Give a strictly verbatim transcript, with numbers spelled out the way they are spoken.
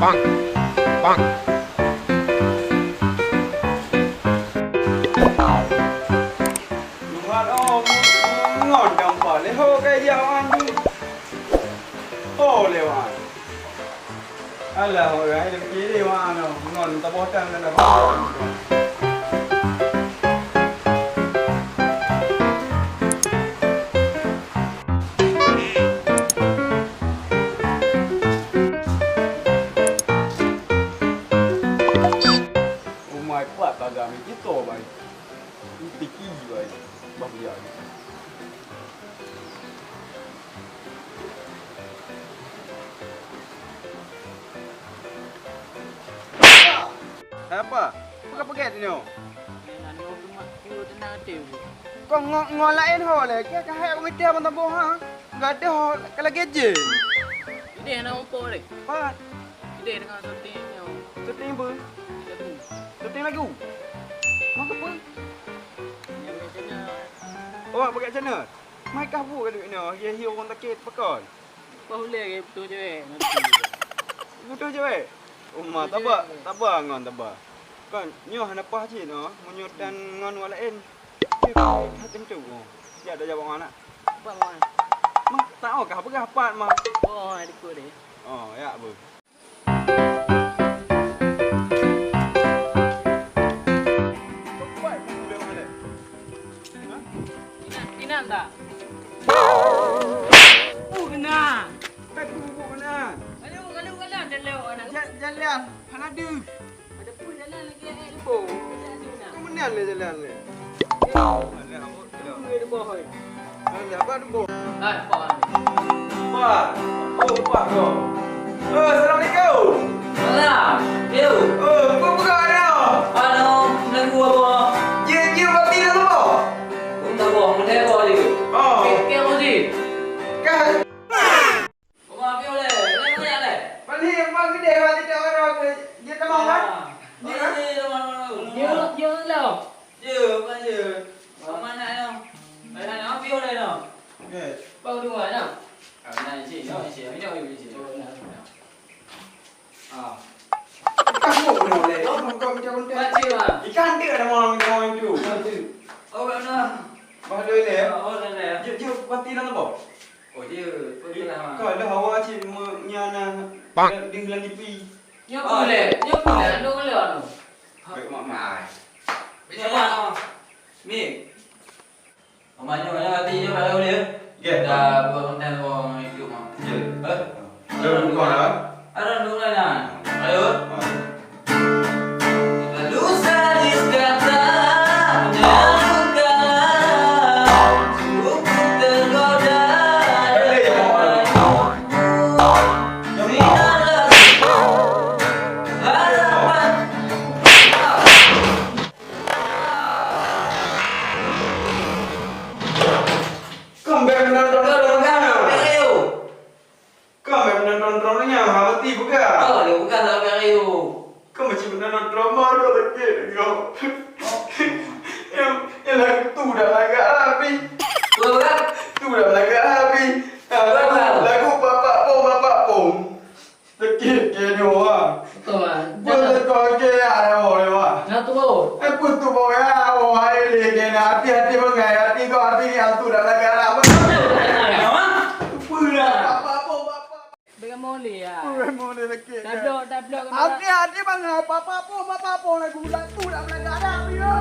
Bang. Bang. Tuhan, oh, ngon gampang lé ho kai dia wan tu. Oh, lewat. Alah, orang ada kiri wan tu. Ngon taboh tan ada. Oh my, kuat pada mi kita, bai. Tiki, bai. Bah dia. Hai apa? Peugah-peugah di nyoe. Nyoe cuma puluh tenang até, Bu. Kok ngo-, ngo laén ho lé? Keu ka hai aku mita ban taboh, ha? Gadôh ka lagèe jén. Idéh na upo lé. Pat? Idéh deungon syuting nyoe. Syuting apa? Lagu. Syuting lagu? Mak apa? Nyang biasanya. Oh, pakai channel? Mai kah bu ka duek nyoe, hiu-hiu ureueng sakét pakon? Bah ulèe lagèe putôh cewek. Putôh cewek? Uma, taba, taba ngon taba. Kon, nyoe hana paih cit nyoe, meunyoe tan ngon ureueng laén. Cit, that tentu. Jak dah jawab anak. Pat, Mak? Mah, tak oh kah peugah pat, Mah. Oh, dikut deh. Oh, ya, bu. Inan, inan tak? Uh, kena. Aku bubu kena. Kalau, kalau, kalau, jalan, anak. Ja-, jalan, hana deuh. Ada pun jalan lagi, eh, lupa. Kau menang leh jalan leh. Tunggu di bawah, oi. Ada apa di bawah? Hai, Pak. Pak. Oh, Pak kau. Eh, assalamualaikum. Salam. Yo. Eh, apa peugah ada? Ano, lagu apa? Ye, ye, mati dah tu. Pun tak boh, mendai boh dia. Oh. Kek, kek apa sih? Kah. Oma, piôh lé. Lé, lé, lé. Paling apa gede, apa tidak orang ke, dia tak mau kan? Ah. Dia kan? Dia, dia, dia, dia. Dia, dia lah. Dia, bukan dia. Oma nak, no. Ayah nak, piôh lé, no. Okey. Bang, dua, no. Ah, nak isi, no, isi. Ini, ini, isi. Oh, nah, nah. Ah. Kamu pun boleh. Kau buka macam-macam. Baca, ah. Ikan dia ada orang, orang itu. Baca. Oh, benar. Bah, dua lé. Oh, dah, dah. Jom, jom, mati dalam bawah. Oh, dia. Kau dah awak cik me-, nya na. Pak. Di dalam T V. Nya boleh. Nya boleh. Anu boleh, anu. Baik, mak, mak. Baik, mak. Ni. Mak, nyoe, nyoe, hati nyoe, dah boleh. Ya. Dah buat konten orang hidup, mak. Ya. Eh? Dah buka dah. Ada dulu lah, nah. Ayo. Lalu sadis kata, jangan kalah, sungguh ku tergoda. Sinarlah harapan. Kembali menonton. Ayo. Kau memang nonton drone nya, ha, mati peugah. Oh, dia peugah tak pakai ayo. Kau macam nonton drama tu lagi kau. Yang, yang lagu tu dah lagak habis. Tu apa? Tu dah lagak habis. Ha, lagu, lagu Bapak Pong, Bapak Pong. Sakit ke nyoe, ha? Betul, ah. Betul ke ya, ya, ya. Nah, tu baru. Eh, pun tu baru ya. Oh, hai, leh, kena hati-hati bangai. Hati kau, hati ni, hantu dah lagak lah. Apa dah? Bapak Pong, Bapak. Dengan moleh, ya. Bukan model lelaki. Tablok, tablok. Hati-hati bangai, Bapak Pong, Bapak Pong lagu ulat tu dah meledak dah, yo.